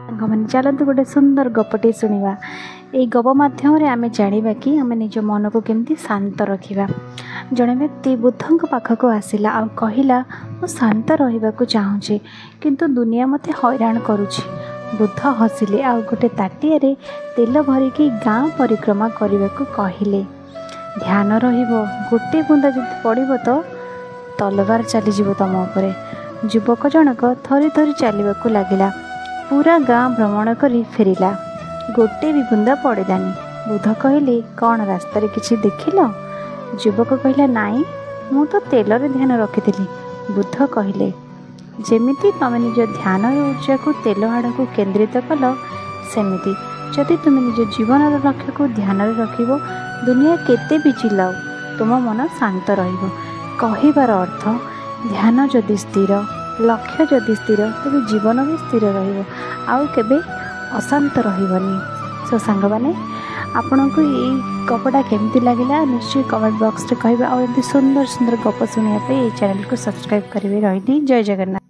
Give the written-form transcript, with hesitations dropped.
ସାଙ୍ଗମାନେ, ଚାଲନ୍ତୁ ଗୋଟେ ସୁନ୍ଦର ଗପଟିଏ ଶୁଣିବା। ଏଇ ଗପ ମାଧ୍ୟମରେ ଆମେ ଜାଣିବା କି ଆମେ ନିଜ ମନକୁ କେମିତି ଶାନ୍ତ ରଖିବା। ଜଣେ ବ୍ୟକ୍ତି ବୁଦ୍ଧଙ୍କ ପାଖକୁ ଆସିଲା ଆଉ କହିଲା, ମୁଁ ଶାନ୍ତ ରହିବାକୁ ଚାହୁଁଛି, କିନ୍ତୁ ଦୁନିଆ ମୋତେ ହଇରାଣ କରୁଛି। ବୁଦ୍ଧ ହସିଲେ ଆଉ ଗୋଟେ ତାଟିଆରେ ତେଲ ଭରିକି ଗାଁ ପରିକ୍ରମା କରିବାକୁ କହିଲେ, ଧ୍ୟାନ ରହିବ, ଗୋଟେ ବୁନ୍ଦା ଯଦି ପଡ଼ିବ ତ ତଲବାର ଚାଲିଯିବ ତୁମ ଉପରେ। ଯୁବକ ଜଣକ ଥରି ଥରି ଚାଲିବାକୁ ଲାଗିଲା। ପୁରା ଗାଁ ଭ୍ରମଣ କରି ଫେରିଲା, ଗୋଟେ ବି ବୁନ୍ଦା ପଡ଼ିଲାନି। ବୁଦ୍ଧ କହିଲେ, କ'ଣ ରାସ୍ତାରେ କିଛି ଦେଖିଲ? ଯୁବକ କହିଲା, ନାଇଁ, ମୁଁ ତ ତେଲରେ ଧ୍ୟାନ ରଖିଥିଲି। ବୁଦ୍ଧ କହିଲେ, ଯେମିତି ତୁମେ ନିଜ ଧ୍ୟାନର ଉର୍ଜାକୁ ତେଲ ଆଡ଼କୁ କେନ୍ଦ୍ରିତ କଲ, ସେମିତି ଯଦି ତୁମେ ନିଜ ଜୀବନର ଲକ୍ଷ୍ୟକୁ ଧ୍ୟାନରେ ରଖିବ, ଦୁନିଆ କେତେ ବି ଚିଲ୍ଲାଉ, ତୁମ ମନ ଶାନ୍ତ ରହିବ। କହିବାର ଅର୍ଥ, ଧ୍ୟାନ ଯଦି ସ୍ଥିର, ଲକ୍ଷ୍ୟ ଯଦି ସ୍ଥିର, ତେବେ ଜୀବନ ବି ସ୍ଥିର ରହିବ, ଆଉ କେବେ ଅଶାନ୍ତ ରହିବନି। ସୋ ସାଙ୍ଗମାନେ, ଆପଣଙ୍କୁ ଏଇ ଗପଟା କେମିତି ଲାଗିଲା ନିଶ୍ଚୟ କମେଣ୍ଟ ବକ୍ସରେ କହିବେ, ଆଉ ଏମିତି ସୁନ୍ଦର ସୁନ୍ଦର ଗପ ଶୁଣିବା ପାଇଁ ଏଇ ଚ୍ୟାନେଲକୁ ସବସ୍କ୍ରାଇବ୍ କରିବେ। ରହିଲି, ଜୟ ଜଗନ୍ନାଥ।